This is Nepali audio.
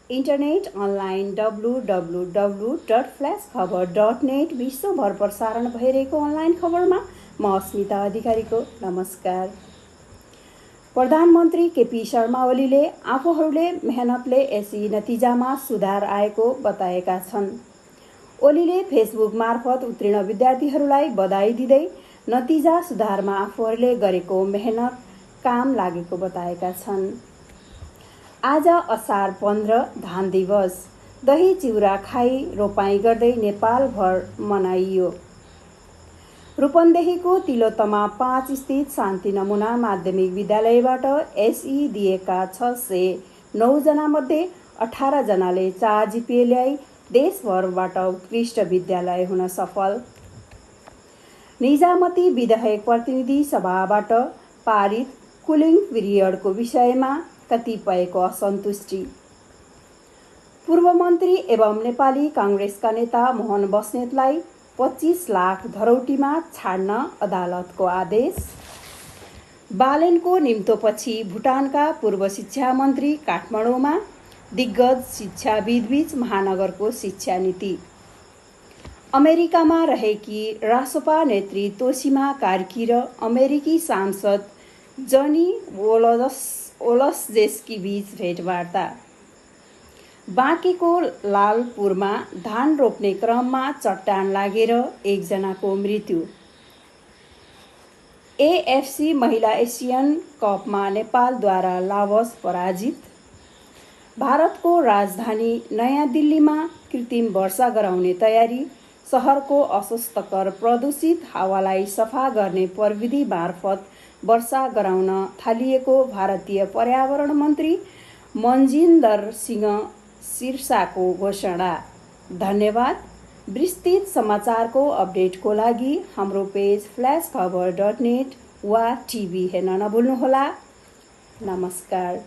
इन्टरनेट अनलाइन www.flashkhabar.net विश्वभर प्रसारण भइरहेको अनलाइन खबरमा म अस्मिता अधिकारीको नमस्कार। प्रधानमन्त्री केपी शर्मा ओलीले आफूहरूले मेहनतले यसै नतिजामा सुधार आएको बताएका छन्। ओलीले फेसबुक मार्फत उत्तीर्ण विद्यार्थीहरूलाई बधाई दिँदै नतिजा सुधारमा आफूहरूले गरेको मेहनत काम लागेको बताएका छन्। आज असार 15 धान दिवस दही चिउरा खाई रोपाई गर्दै नेपालभर मनाइयो। रूपन्देहीको तिलोत्तमा 5 स्थित शान्ति नमुना माध्यमिक विद्यालयबाट एसई दिएका 609 जना मध्ये 18 जनाले 4 जिपिए ल्याई देशभरबाट उत्कृष्ट विद्यालय हुन सफल। निजामती विधेयक प्रतिनिधि सभाबाट पारित कुलिङ पिरियडको विषयमा कतिपयको असन्तुष्टि। पूर्व मन्त्री एवं नेपाली काङ्ग्रेसका नेता मोहन बस्नेतलाई 25 लाख धरौटीमा छाड्न अदालतको आदेश। बालेनको निम्तोपछि भुटानका पूर्व शिक्षा मन्त्री काठमाडौँमा दिग्गज शिक्षाविदबीच महानगरको शिक्षा नीति। अमेरिकामा रहेकी रासोपा नेत्री तोसिमा कार्की र अमेरिकी सांसद जनी ओलसजेस्की बीच भेटवार्ता। बाँकेको लालपुरमा धान रोप्ने क्रममा चट्टान लागेर 1 जनाको मृत्यु। एएफसी महिला एसियन कपमा नेपालद्वारा लाओस पराजित। भारतको राजधानी नयाँ दिल्लीमा कृत्रिम वर्षा गराउने तयारी। शहरको अस्वास्थ्यकर प्रदूषित हावालाई सफा गर्ने प्रविधि मार्फत वर्षा गराउन थालिएको भारतीय पर्यावरण मन्त्री मनजिन्दर सिंह सिरसाको घोषणा। धन्यवाद। विस्तृत समाचारको अपडेटको लागि हाम्रो पेज flashkhabar.net वा टिभी हेर्न नभुल्नुहोला। नमस्कार।